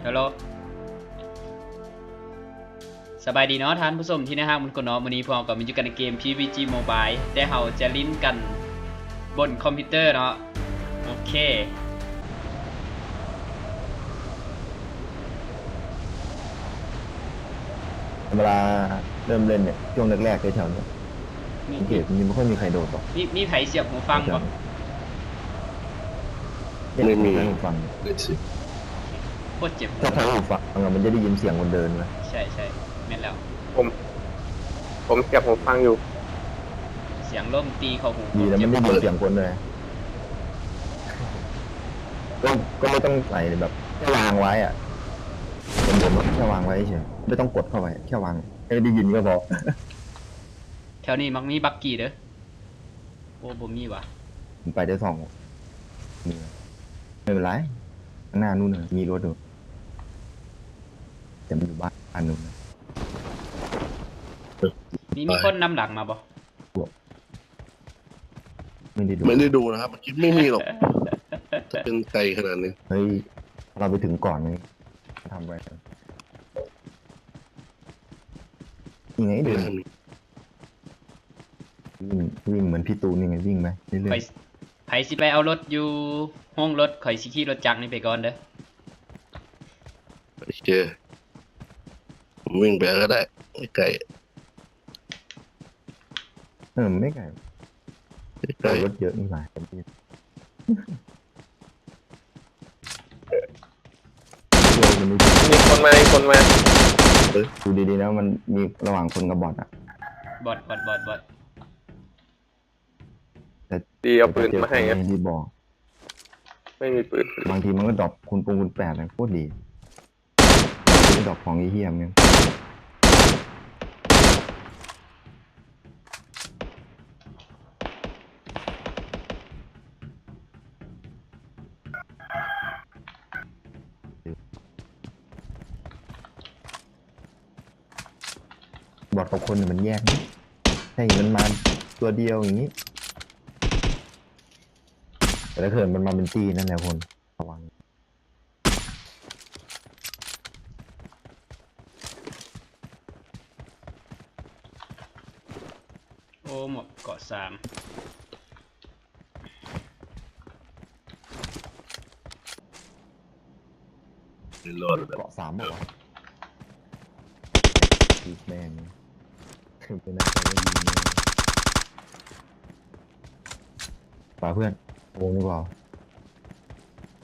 ຮາໂລ ສະບາຍດີເນາະທ່ານຜູ້ຊົມທີ່ໜ້າຮັກທຸກຄົນເນາະ. ມື້ນີ້ພວກເຮົາກໍມາຢູ່ກັນໃນເກມ ພີບີຈີ ໂມບາຍ ແຕ່ເຮົາຈະຫຼິ້ນກັນບົນຄອມພິວເຕີເນາະ. ໂອເຄ. ເວລາເລີ່ມເຫຼັ້ນເນີ້ຍ ຊ່ວງແລກໆ ແຖວໆ ນີ້ ມີ ສັງເກດ ມັນບໍ່ຄ່ອຍມີໃຜໂດດບໍ່? ມີ ມີໃຜສຽບຫູຟັງບໍ່? ແຖວໆ ນີ້ ບໍ່ມີ ໃຊ້ຫູຟັງ. ໂຄດເຈັບ. ຖ້າໃຊ້ຫູຟັງອະ ມັນຈະໄດ້ຍິນສຽງຄົນເດີນນະ. ໃຊ່ໆ ແມ່ນແລ້ວ. ຜົມ ຜົມສຽບຫູຟັງຢູ່. ສຽງລົມຕີເຂົ້າຫູ. ດີແລ້ວ ມັນໄດ້ຍິນສຽງຄົນເລີຍ. ກໍ ກໍບໍ່ຕ້ອງໃສ່ແບບ ແຄ່ວາງໄວ້ອະ. ຜົມ ຜົມແຄ່ວາງໄວ້ເສຍ ບໍ່ຕ້ອງກົດເຂົ້າໄປ ແຄ່ວາງໃຫ້ໄດ້ຍິນກໍພໍ. ແຖວນີ້ມັກມີບັກກີ້ເດີ. ໂອ້ ບໍ່ມີຫວາ. ມັນໄປໄດ້ສອງ ມີ ບໍ່ເປັນໄລ. ຂ້າງໜ້ານູ້ນນະ ມີລົດຢູ່ ແຕ່ມັນຢູ່ບ້ານນູ້ນນະ. ມີ ມີຄົນນຳຫຼັງມາບໍ່? ບໍ່ ໄມ່ໄດ້ດູ ໄມ່ໄດ້ດູນະຄັບ ເມື່ອກີ້ໄມ່ມີຫຼອກ ເປັນໄກຂະໜາດນີ້. ເຮີ້ຍ ເຮົາໄປເຖິງກ່ອນນີ້ ທຳໄວ້ ນີ້ໄງ ເດີນ ທາງນີ້ ວິ່ງ ວິ່ງເໝືອນພີ່ຕູນນີ້ໄງ ວິ່ງໄປເລື້ອຍໆ. ໃຜຊິໄປເອົາລົດຢູ່ໂຮງລົດ ຂ້ອຍຊິຂີ່ລົດຈັກນີ້ໄປກ່ອນເດີ. ໂອເຄ ຜົມວິ່ງໄປກໍໄດ້ ໃກ້ໆ. ເອີ ມັນໄດ້ໄກ ໄດ້ໄກ ລົດເຍອະນີ້ຫວາ. ມີຄົນມາ ມີຄົນມາ. ເອີ ດູດີໆນະ ມັນມີລະຫວ່າງຄົນກັບບອດອະ. ບອດ ບອດ ບອດ ບອດ. ແຕ່ ດີ ເອົາປືນມາໃຫ້ ດີບໍ່? ໄມ່ມີປືນ. ບາງທີມັນກໍດຣອບຄູນປົງຄູນແປດນະ ໂຄດດີ. ໄດ້ດຣອບຂອງເຫ້ຍໆ ແມ່ນ. ບອດກັບຄົນນີ້ມັນແຍກນະ ໃຫ້ມັນມາຕົວດຽວຢ່າງນີ້ ແຕ່ຖ້າເກີດມັນມາເປັນຕີນັ້ນແຫຼະ ພົນ ລະວັງ. ໂອ້ ໝວກເກາະສາມ. ເກາະສາມບໍ່ວະ? ແມ່ນ ເປັນໄດ້ ໄປເພື່ອນ ວົງນີ້ບໍ່?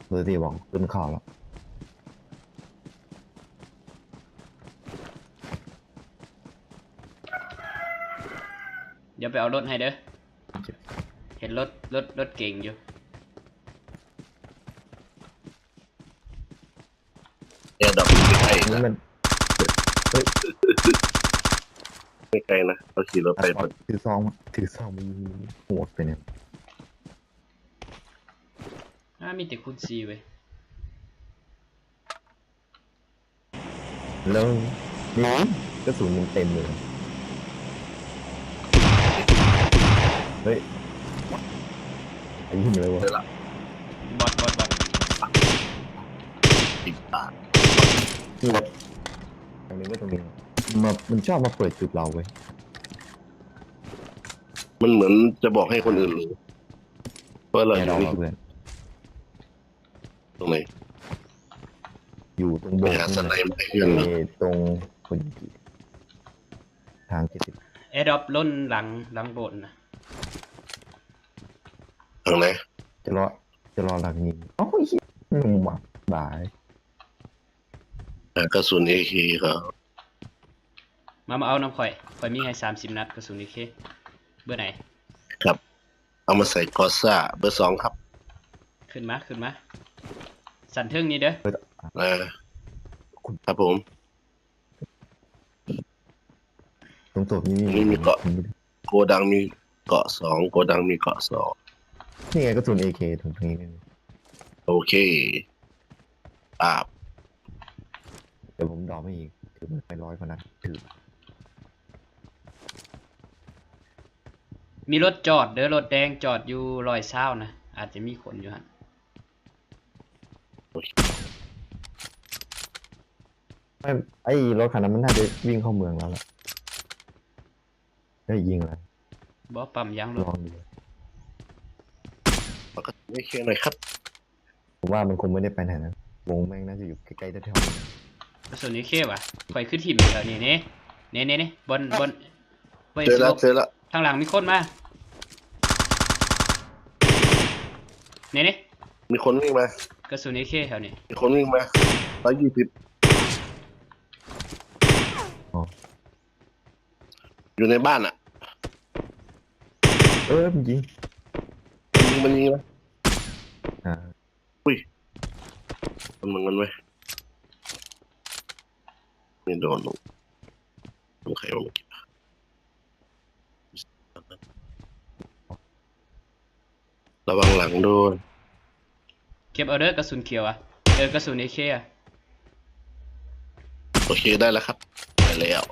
ເບີສີ່ບອກຂຶ້ນເຂົ້າແລ້ວ. ດຽວໄປເອົາລົດໃຫ້ເດີ. ເຫັນລົດ ລົດ ລົດເກັງຢູ່. ແອດຣອບຢູ່ໃກ້ໆ ນະ ມັນ ເຮີ້ຍ ໃກ້ໆ ນະ ເຮົາຂີ່ລົດໄປ. ຖືຊອງ ຖືຊອງມາຍິງ ໂຫດໄປແນວ. ອາ ມີແຕ່ຄູນສີ່ເວີຍ. ແລ້ວນີ້ກະສຸນຍັງເຕັມເລີຍ. ເຮີ້ຍ ໄປຍິງເລີຍວະ. ບອດ ບອດ ບອດ. ຕິດປາກ. ນີ້ແຫຼະ ອັນນີ້ກໍຕົງນີ້ ມາ ມັນຊອບມາເປີດຈຸດເຮົາເວີຍ. ມັນເໝືອນຈະບອກໃຫ້ຄົນອື່ນຮູ້ວ່າເຮົາຢູ່ນີ້. ເພື່ອນ ຕົງໄຫນ? ຢູ່ຕົງໂບດ ໄປຫາສະໄນເພື່ອນ ເອີ ຕົງ ທາງເຈັດສິບ. ແອດຣອບຫຼົ່ນຫຼັງ ຫຼັງໂບດນະ. ທາງໃດ? ຈະລໍ ຈະລໍຫຼັງຍິງ. ເອົ້າ ເຮີ້ຍ ໜຸ່ມຫວາ ບາຍ. ຫາກະສຸນເອເຄເຂົາ. ມາ ມາເອົານຳຂ້ອຍ ຂ້ອຍມີໃຫ້ສາມສິບນັດ ກະສຸນເອເຄ. ເບີໃດ? ຄັບ ເອົາມາໃສ່ກອຊາ ເບີສອງຄັບ. ຂຶ້ນມາ ຂຶ້ນມາ ຊັ້ນເທິງນີ້ເດີ. ເອີ ຄັບຜົມ. ຕົງໂຕມີ ມີເກາະ ໂກດັງມີເກາະສອງ ໂກດັງມີເກາະສອງ. ນີ້ໄງກະສຸນເອເຄ ຖົງນີ້. ໂອເຄ ອາບ. ດຽວຜົມດຣອບໃຫ້ອີກ ຖືກໄປຮ້ອຍກວ່ານັດ ຖືກ. ມີລົດຈອດເດີ ລົດແດງຈອດຢູ່ຮ້ອຍຊາວນະ ອາດຈະມີຄົນຢູ່ຫັ້ນ. ໂອເຄ ໄອ້ລົດຄັນນັ້ນມັນໜ້າຈະວິ່ງເຂົ້າເມືອງແລ້ວລະ. ໄດ້ຍິງແລ້ວ. ບໍ່ ປ້ຳຢາງລົດ. ລອງດູ. ປະກັດເອເຄໜ້ອຍຄັບ. ຜົມວ່າມັນຄົງບໍ່ໄດ້ໄປໄຫນນະ. ວົງແມ່ງໜ້າຈະຢູ່ໃກ້ໆແຖວໆນີ້. ກະສຸນເອເຄຫວາ? ຂ້ອຍຄືຖິ້ມແຖວນີ້ເນ. ເນ ເນ ເນ. ບ່ອນ ບ່ອນ. ເຈີແລ້ວ ເຈີແລ້ວ. ທາງຫຼັງມີຄົນມາ. ເນ ເນ. ມີຄົນວິ່ງມາ. ກະສຸນເອເຄແຖວນີ້. ມີຄົນວິ່ງມາ. ຮ້ອຍຊາວ. ອໍ. ຢູ່ໃນບ້ານອະ. ເອີ ມັນຍິງ ມັນຍິງ ມັນຍິງນະ. ອ່າ ອຸ້ຍ ມັນ ມັນ ມັນເວີຍ ແມ່ນໂດນລົງ ມັນໃຄວ່າມັນ ລະວັງຫຼັງໂດນ. ເກັບເອົາເດີ ກະສຸນຂຽວອະ. ເອີ ກະສຸນເອເຄອະ. ໂອເຄ ໄດ້ແລ້ວຄັບ ໄດ້ແລ້ວ.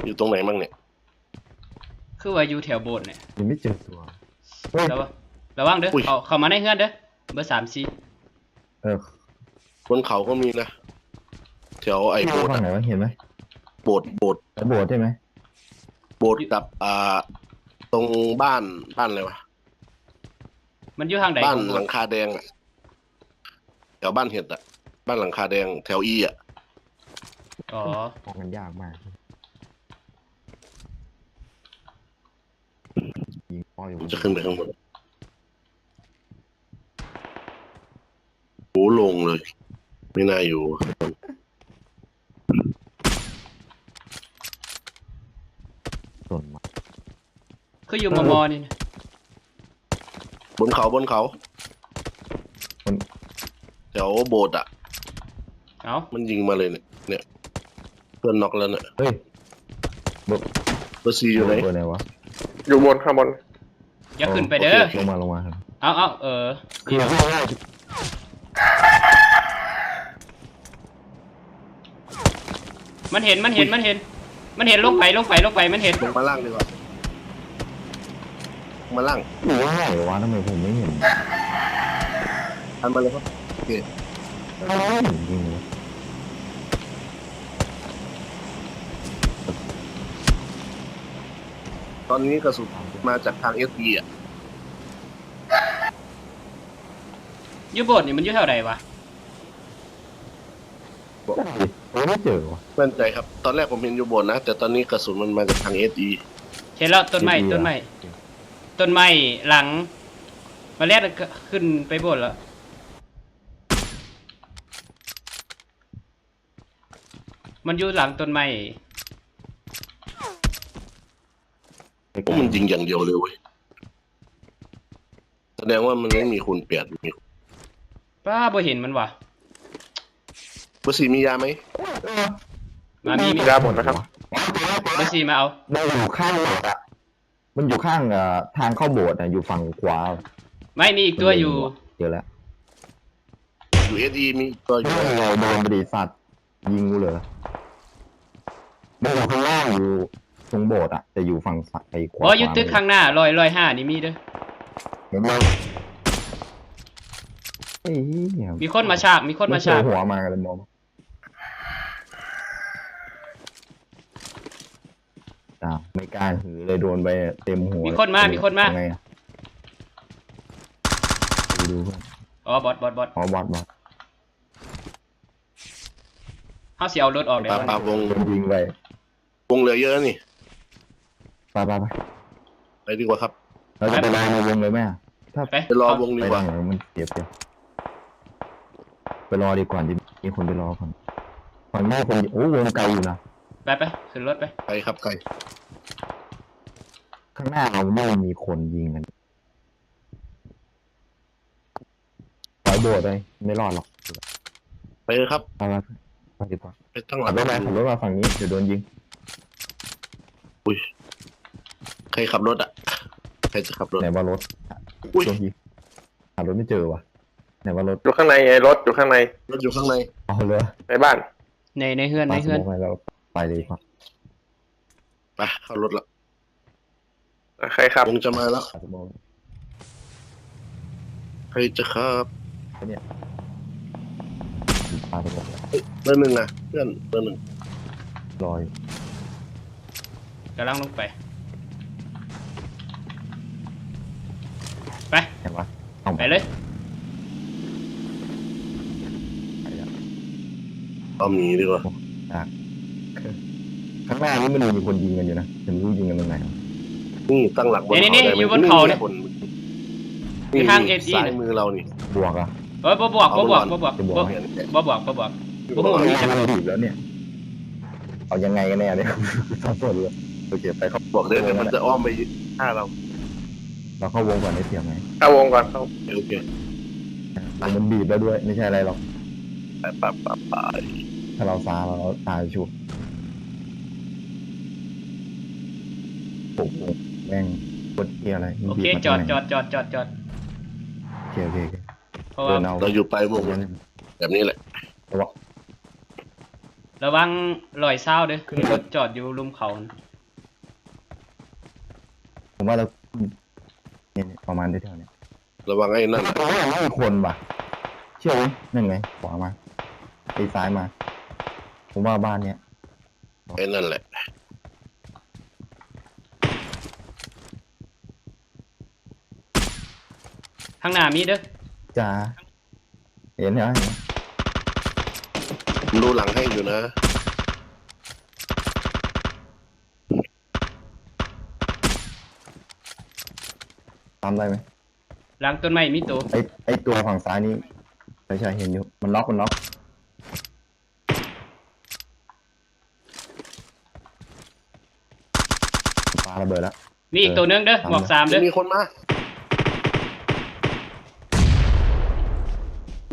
ຢູ່ຕົງໃດມັ້ງເນຍ? ຄືວ່າຢູ່ແຖວໂບດເນຍ. ຍັງໄມ່ເຈີຕົວ. ເຮີ້ຍ ລະວັງ ລະວັງເດີ. ອຸ້ຍ ເຂົ້າ ເຂົ້າມາໃນເຮືອນເດີ ເບີສາມສີ່. ເອີ ບົນເຂົາກໍມີນະ ແຖວໄອ້ໂບດ. ຝັ່ງໃດວະ? ເຫັນໄໝ? ໂບດ ໂບດ ແຖວໂບດໃຊ່ໄໝ? ໂບດກັບ ອ່າ ຕົງບ້ານ ບ້ານອະໄລວະ? ມັນຢູ່ທາງໃດ? ບ້ານຫຼັງຄາແດງອະ ແຖວບ້ານເຫັດອະ ບ້ານຫຼັງຄາແດງ ແຖວອີອະ. ອໍ ອອກກັນຍາກມາກ. ຍິງພໍຢູ່ ຈະຂຶ້ນໄປຂ້າງບົນ. ໂອ້ ໂລ່ງເລີຍ ໄມ່ໜ້າຢູ່. ຕົ້ນໄມ້ ຄືຢູ່ມໍ່ໆນີ້ນະ. ບົນເຂົາ ບົນເຂົາ ບົນ ແຖວໂບດອະ. ເອົ້າ ມັນຍິງມາເລີຍເນຍ ເພື່ອນນັອກແລ້ວເນຍ. ເຮີ້ຍ ເບີ ເບີສີ່ຢູ່ໃນ ເບີໄຫນວະ? ຢູ່ບົນ ຂ້າງບົນ. ຢ່າຂຶ້ນໄປເດີ. ໂອເຄ ລົງມາ ລົງມາ. ເອົາ ເອົາ ເອີ ມັນເຫັນ ມັນເຫັນ ມັນເຫັນ ມັນເຫັນ. ລົງໄປ ລົງໄປ ລົງໄປ ມັນເຫັນ. ລົງມາລ່າງດີກວ່າ ມາລ່າງ. ຢູ່ໃນໃນວະ? ທຳໄມຜົມໄມ່ເຫັນ? ຫັນມາເລີຍຄັບ. ໂອເຄ ເອີ ໄມ່ເຫັນຈິງ. ຕອນນີ້ກະສຸນມາຈາກທາງເອສບີອະ. ຢູ່ໂບດນີ້ມັນຢູ່ແຖວໃດວະ? ບໍ່ ບໍ່ໄດ້ເຈີວະ. ແມ່ນໃຈຄັບ ຕອນແລກຜົມເຫັນຢູ່ໂບດນະ ແຕ່ຕອນນີ້ກະສຸນມັນມາຈາກທາງເອສບີ. ເຫັນແລ້ວ ຕົ້ນໄມ້ ເອສບີ ຕົ້ນໄມ້ ອະ ຕົ້ນໄມ້ຫຼັງ ມາແລ່ນ ຂຶ້ນໄປໂບດແລ້ວ. ມັນຢູ່ຫຼັງຕົ້ນໄມ້. ໂອ້ ມັນຍິງຢ່າງດຽວເລີຍເວີຍ. ສະແດງວ່າມັນຍັງມີຄູນແປດຢູ່. ປ້າ ບໍ່ເຫັນມັນຫວາ? ເບີສີ່ມີຢາໄໝ? ມາ ມີ ມີ ຢາໝົດແລ້ວຄັບ. ເບີສີ່ມາເອົາ. ມັນຢູ່ຂ້າງ ມັນຢູ່ຂ້າງ ເອີ ທາງເຂົ້າໂບດນະ ຢູ່ຝັ່ງຂວາ. ໄໝ່ ມີອີກຕົວຢູ່. ເຈີແລ້ວ. ຢູເອັສອີ ມີອີກຕົວຢູ່. ໂດນບໍລິສັດຍິງກູເລີຍ. ມັນຢູ່ຂ້າງລ່າງ ຢູ່ຕົງໂບດອະ ແຕ່ຢູ່ຝັ່ງຊ້າຍຂວາ. ບໍ່ ຢູ່ຕຶກຂ້າງໜ້າ ຮ້ອຍ ຮ້ອຍຫ້ານີ້ມີເດີ. ເຫັນບໍ່? ເອີຍ ມີຄົນມາຊາກ ມີຄົນມາຊາກ. ມັນໂຜ່ຫົວມາກັນເລີຍມອງ. ອ້າວ ໄມ່ກ້າຫືເລີຍ ໂດນໄປເຕັມຫົວ. ມີຄົນມາ ມີຄົນມາ. ເອົາໄງອະ? ໄປດູເພື່ອນ. ອໍ ບອດ ບອດ ບອດ. ອໍ ບອດ ບອດ. ເຮົາຊິເອົາລົດອອກໄດ້ບໍ່? ປາ ປາ ວົງ ໂດນຍິງໄປ. ວົງເຫຼືອເຍອະແລ້ວນີ້. ໄປ ໄປ ໄປ. ໄປດີກວ່າຄັບ. ເຮົາຈະໄປລໍໃນວົງເລີຍໄໝ? ຖ້າ ໄປ ໄປລໍວົງດີກວ່າ. ໄປຫຼັງມັນເຈັບເດ. ໄປລໍດີກວ່າ ມີຄົນໄປລໍກ່ອນ. ຝັ່ງໜ້າຄົນ ໂອ້ ວົງໄກຢູ່ນະ. ໄປ ໄປ ຂຶ້ນລົດໄປ. ໄກຄັບ ໄກ. ຂ້າງໜ້າເຮົານີ້ມີຄົນຍິງກັນ. ໄປໂບດເລີຍ ໄມ່ລອດຫຼອກ. ໄປເລີຍຄັບ. ໄປ ໄປ ໄປດີກວ່າ. ໄປທາງຫຼັງ. ຂັບລົດມາ ຂັບລົດມາຝັ່ງນີ້ ດຽວໂດນຍິງ. ອຸ້ຍ ໃຄຂັບລົດອະ? ໃຄຈະຂັບລົດ? ໄຫນວ່າລົດ? ອຸ້ຍ ໂດນຍິງ. ຫາລົດໄມ່ເຈີຫວາ. ໄຫນວ່າລົດ? ຢູ່ຂ້າງໃນໄງ ລົດຢູ່ຂ້າງໃນ. ລົດຢູ່ຂ້າງໃນ. ເອົາເລີຍ ໃນບ້ານ ໃນ ໃນເຮືອນ ໃນເຮືອນ. ໄປດີກວ່າ. ໄປ ເຂົ້າລົດລະ. ໃຄຂັບ? ຜົມຈະມາແລ້ວ. ປາສະໂມກ. ใครจะครับ เนี่ยปาไปหมดแล้ว เฮ้ย เบอร์หนึ่งอะเพื่อน เบอร์หนึ่ง ลอย กำลังลงไป ไป เห็นปะต้อง ไปเลย ไปแล้ว เอาหนีดีกว่า จากข้างหน้านี่มันมีคนยิงกันอยู่นะ ฉันไม่รู้ยิงกันตรงไหนวะ นี่ตั้งหลักบน นี่นี่ เขาได้ไหม อยู่บนเขาเนี่ย มีคน อยู่ทาง นี่ เอจี ซ้ายมือเรานี่ บวกอ่ะ เอ้ยบ่บวกบ่บวกบ่บวก จะบวก บ่ ไง บ่บวกบ่บวก อยู่ บ่ บน ฮู้ เขา นี่มันบีบแล้วเนี่ย เอายังไงกันแน่เนี่ย สับสนเลย โอเค ไปครับ บอกเดี๋ยวเดี๋ยวมันจะอ้อมไปฆ่าเรา เราเข้าวงก่อนได้เสียงไหม เข้าวงก่อนเข้า โอเค มันบีบแล้วด้วย ไม่ใช่อะไรหรอก ไปไปไปไป ถ้าเราซ้าเราตายชัวร์ โอ้โห แม่งโคตรเหี้ยอะไร โอเค บีบมา จอด ตรงไหน จอดจอดจอดจอด โอเค โอเค โอเค เพราะว่า เดินเอา เราอยู่ปลายวง เดิน แบบนี้แหละ ระวัง ระวังรอยเท้าเด้อ รถจอดอยู่ลุมเขา ผมว่าเรา เนี่ยเนี่ยประมาณแถวๆเนี่ย ระวังไอ้นั่นน่ะ ตรงนี้ไม่มีคนว่ะ เชื่อไหมนั่นไง ขวามา ไอ้ซ้ายมา ผมว่าบ้านเนี้ย ไอ้นั่นแหละ ข้างหน้ามีเด้อ จ้า เห็นแล้ว ผมดูหลังให้อยู่นะ ตามได้ไหม หลังต้นไม้มีตัว ไอ้ไอ้ตัวฝั่งซ้ายนี่ ใช่ใช่เห็นอยู่ มันน็อก มันน็อก ปาระเบิดแล้ว มีอีกตัวหนึงเด้อ เออ หมวกสามเด้อ มีคนมา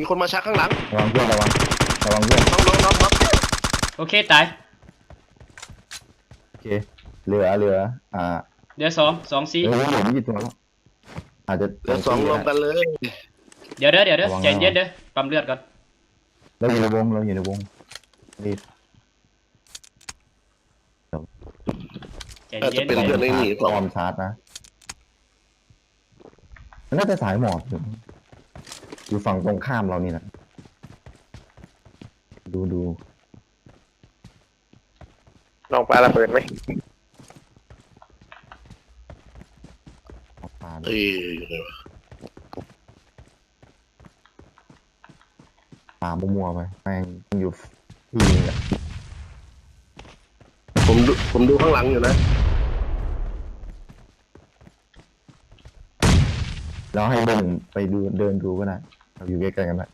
มีคนมาชักข้างหลัง ระวังเพื่อน ระวัง ระวังเพื่อน น้องน้องน้องน้อง โอเคตาย โอเค เหลือ เหลือ อ่า เดี๋ยวสองสองสี่ เออเหลือไม่กี่ตัวแล้ว อาจจะ เหลือสองรวมกันเลย เดี๋ยวเด้อเดี๋ยวเด้อ ระวัง ใจเย็นเด้อปั๊มเลือดก่อน เราอยู่ในวง เราอยู่ในวง รีบ ใจเย็น เป็นเพื่อน ไม่มีหรือเปล่า ออมชาร์จนะ มันน่าจะสายหมอบอยู่ อยู่ฝั่งตรงข้ามเรานี่แหละ ดูดู ลองปาระเบิดไหม เอาปา เอ้ยอยู่ไหนวะ ปามั่วๆไป แม่งอยู่ที่นี่แหละ ผมดูผมดูข้างหลังอยู่นะ แล้วให้เดินไปดู เดินดูก็ได้ เราอยู่ใกล้ๆกันแหละ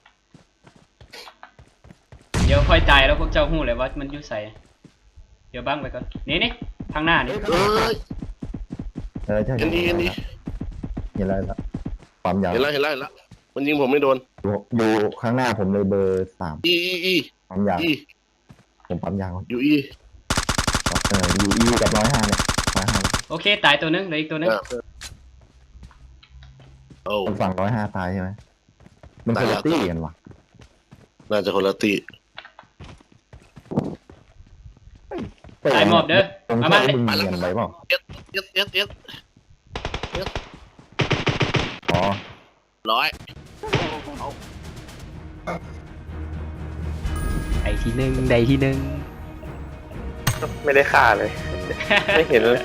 เดี๋ยวค่อยตายแล้วพวกเจ้าฮู้เลยว่ามันอยู่ไส เดี๋ยวบังไว้ก่อน นี่นี่ข้างหน้านี่ เอ้ย เออใช่ เห็นดีเห็นดี เห็นแล้วเห็นแล้วปั๊มยา เห็นแล้วเห็นแล้วเห็นแล้ว มันยิงผมไม่โดน อยู่อยู่ข้างหน้าผมเลยเบอร์สาม อีอีอี ปั๊มยา อี ผมปั๊มยาก่อน อยู่อี เอออยู่อีกับร้อยห้าเนี่ยร้อยห้า โอเคตายตัวหนึงเหลืออีกตัวหนึง อ่ะโอ้ คนฝั่งร้อยห้าตายใช่ไหม มันคนละตี้กันวะ น่าจะคนละตี้ ตายหมอบเด้อ ตรง เอามา ที่มึงเนียนไปเปล่า เอสเอสเอสเอส อ๋อ ร้อย ได้ที่หนึ่งได้ที่หนึ่ง ไม่ได้ฆ่าเลย ไม่เห็นเลย